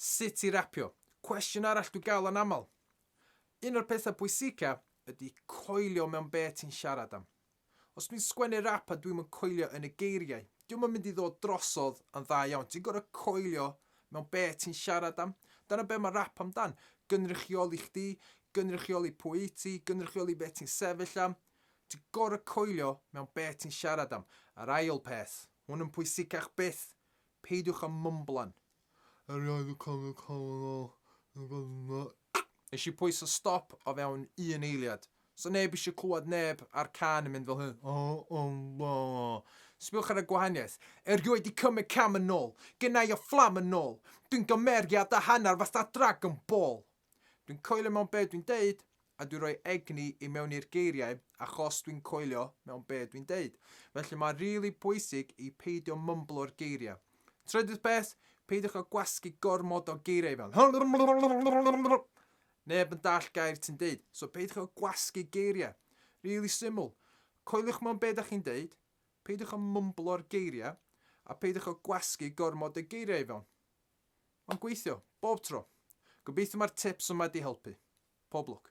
Sut i rapio? Cwestiwn arall dwi'n gael yn aml. Un o'r pethau pwysica ydy coelio mewn be ti'n siarad am. Os dwi'n sgwennu rap a dwi'm yn coelio yn y geiriau, dio'm yn mynd i ddod drosodd yn dda iawn. Ti'n gorfod coelio mewn be ti'n siarad am. Dyna be mae rap amdan. Gynrychioli chdi, gynrychioli pwy wyt ti, gynrychioli be ti'n sefyll am. Ti'n gorfod coelio mewn be ti'n siarad am. A'r ail peth, hwn yn pwysicach byth, peidiwch â mymblan. Erioed yn cofio cael yn ôl. Nes i pwyso stop o fewn un eiliad. So neb eisiau clywed neb ar can yn mynd fel hyn. Oh, oh, oh. Sbiwch ar y gwahaniaeth. Erioed i cymryd cam yn ôl. Gennai o fflam yn ôl. Dwi'n gymeriad a hanner fatha Dragon Ball. Dwi'n coelio mewn be dwi'n deud, a dwi'n rhoi egni i mewn i'r geiriau achos dwi'n coelio mewn be dwi'n deud. Felly mae'n rili pwysig i peidio mymblo'r geiriau. Trydydd peth, peidiwch â gwasgu gormod o geiriau i fewn. Neb yn dall gair ti'n deud, so peidiwch â gwasgu geiriau. Rili syml. Coeliwch mewn be da chi'n deud, peidiwch â mymblo'r geiriau, a peidiwch â gwasgu gormod o geiriau i fewn. Mae'n gweithio, bob tro. Gobeithio mae'r tips yma 'di helpu. Pob lwc.